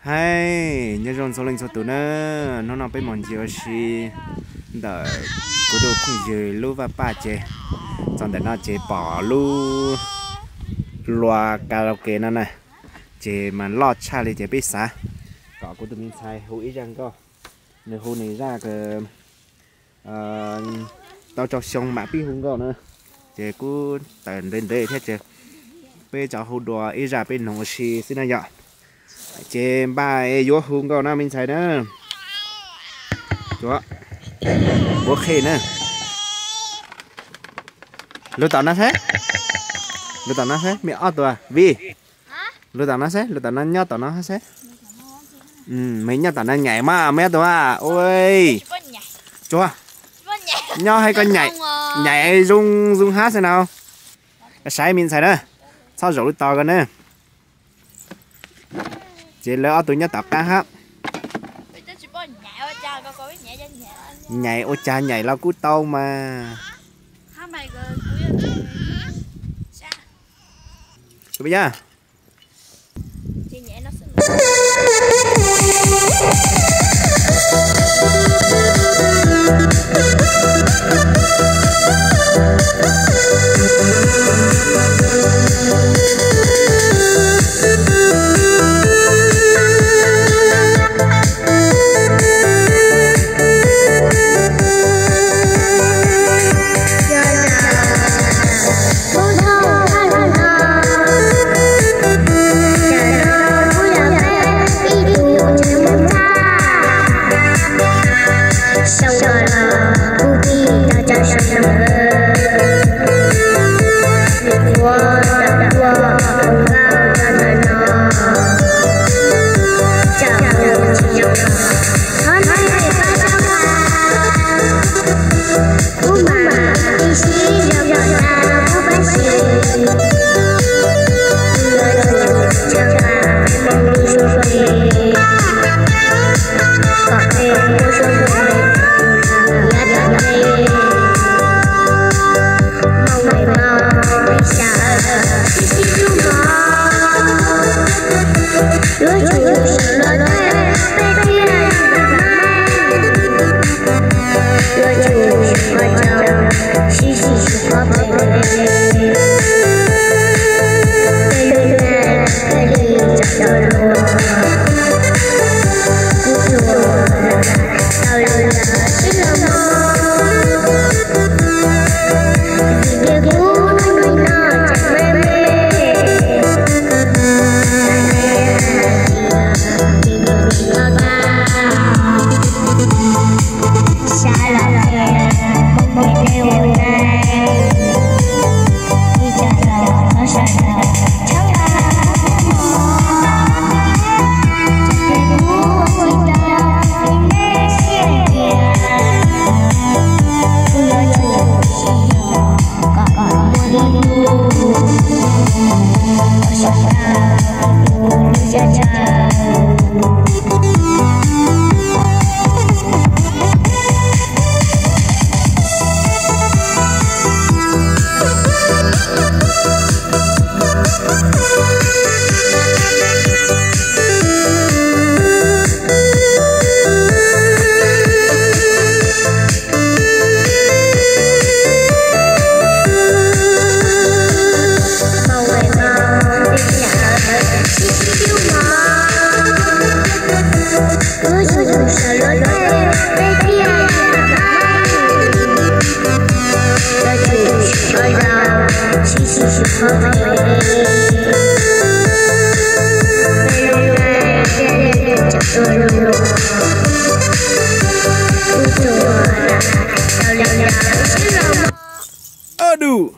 Hais nyob zoo txhua leej txhua tus na, hnub no peb mus ncig ua si ntawm kuv tus phooj ywg lub vaj paj ces txog ntawm no ces pom lub luas karaoke no na, ces mas loj tshaj li ces peb xav kom kuv tus me ntxhais hu ib zaj nkauj, nws hu nws zaj tau rau xyoo mam pib hu nkauj na, ces kuj tawm ntev ntev thiab ces peb tso hu dua ib zaj peb noog ua si xwb na yom. Ces npaj yuav hu nkauj na me ntxhais na. Yuav, yuav qhia na. Lug tom no saib, lug tom no saib, me ob tug Vij. Lug tom no saib, lug tom no, nyob tom no saib. Me nyob tom no nyais mas me ob tug a. Ui, tsuag, nyob hais koj nyais, nyais zoo zoo hab xwb na. Saib me ntxhais na, txhob zaum lub tos ko na. Ces lawv ob tug nyob tom qab hab. Nyais ua cas nyais los kuj tau mas. Adu.